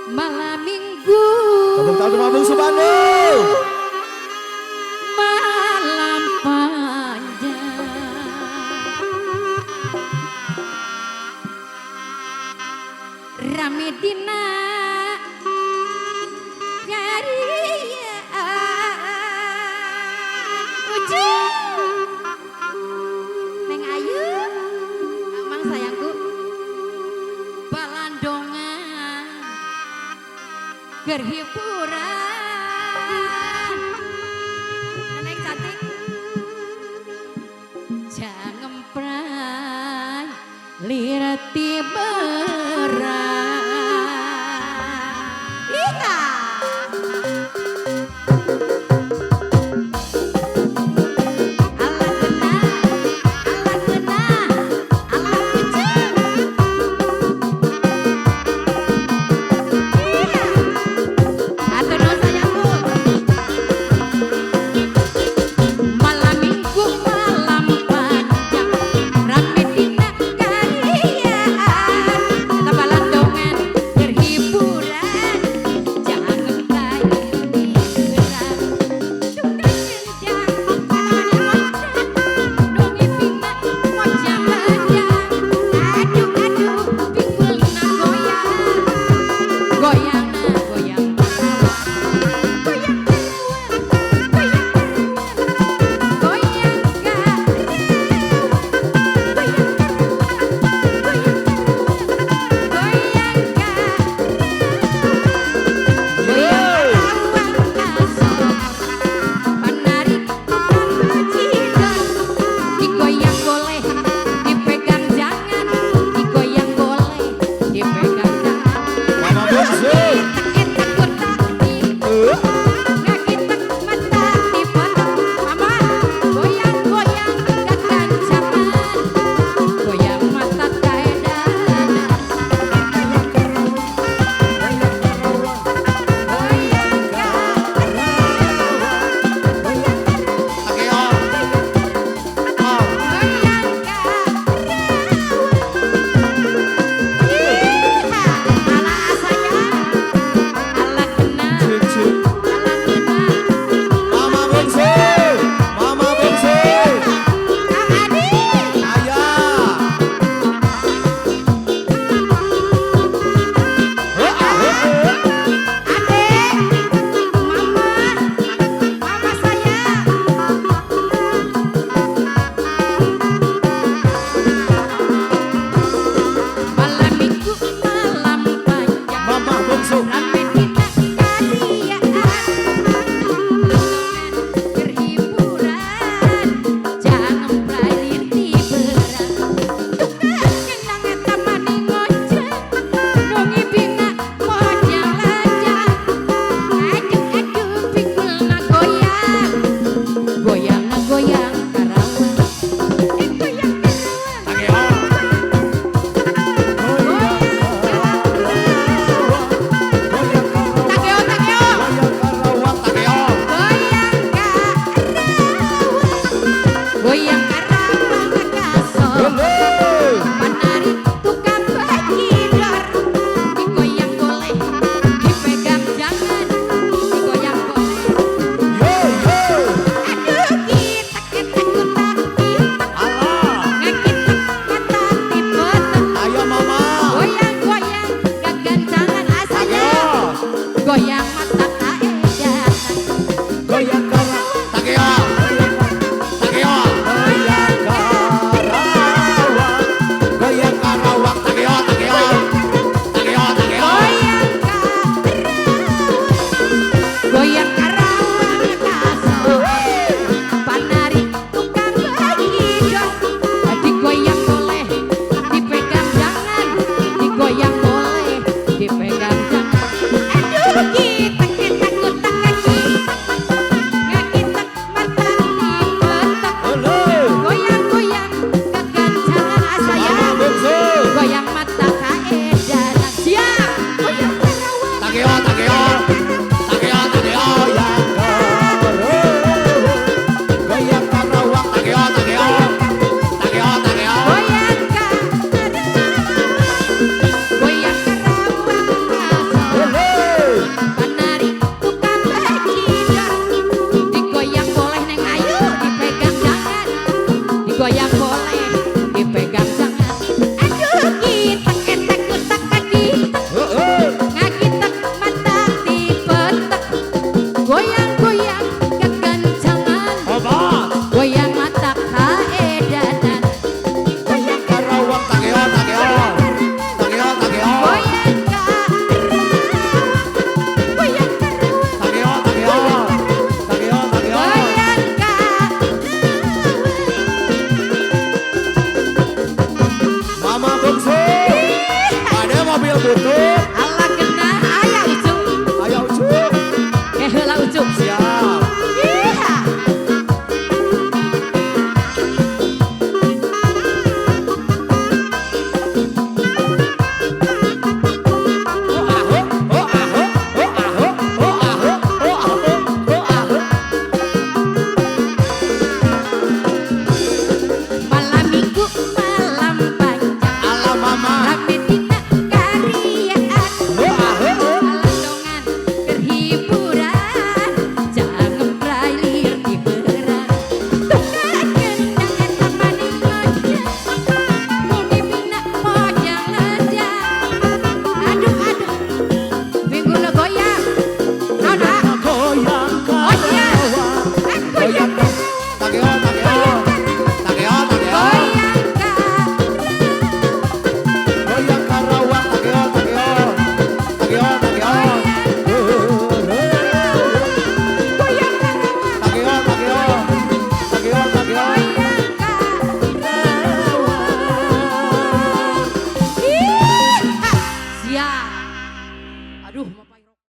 Malam Minggu. Tepuk tangan untuk Mama Bungsu Bandung. Malam panjang. Rame dina jarian. Ucu. Neng Ayu. Amang sayangku. Balandongan berhiburan. Neneng cantik. Jangan pray lirati berat. Iya. Ala kena, ala kena, ala kucing. Iya. Atur nuhun sayangku. Malam Minggu malam panjang, rame dina kalian. Balandongan berhiburan, jangan lagi berat. Tukang gendang, nungi bina mojang lajang. Aduh aduh pinggulna goyang, goyang goyang goyang goyang goyang goyang. Digoyang boleh, dipegang jangan. Digoyang boleh, dipegang jangan. Mama Bungsu. Goyang-goyang kekancangan, goyang mata kaedan. Goyang Oke, oh. Oh. Goyang. Ala sayang, ala kena, Cik, cik. Ala kena. Mama Bungsu. Mama Bungsu. Kang Adi. Ayah. Adek, mama, mama sayang. Malam Minggu malam panjang, Mama Bungsu. Rame dina kalian. Berhiburan, jangan pralirti berat. Tukang kendang eta mani ngoceh, nungi bina mojang lajang. Aduh aduh pinggulna goyang, goyang goyang Karawang. Eh goyang Karawang. Oke, oh. Goyang Karawang. Mama. Rame dina kariaan. Oh, ah, oh, oh. Alandongan keur hiburan, jangan prailir diberan. Tukang kendang eta mani ngojek, mimina mojang lejang. Aduh aduh, pinggulna goyang. Naon ah? Goyang Oh iya, Karawang. goyang Karawang. Takeo, takeo. Takeo, takeo. Goyang Karawang. Goyang Karawang, takeo, takeo. Takeo, takeo. Goyang Karawang. Takeo, takeo. Takeo, takeo. Goyang Karawang. Ih, siap. Aduh, mau payung.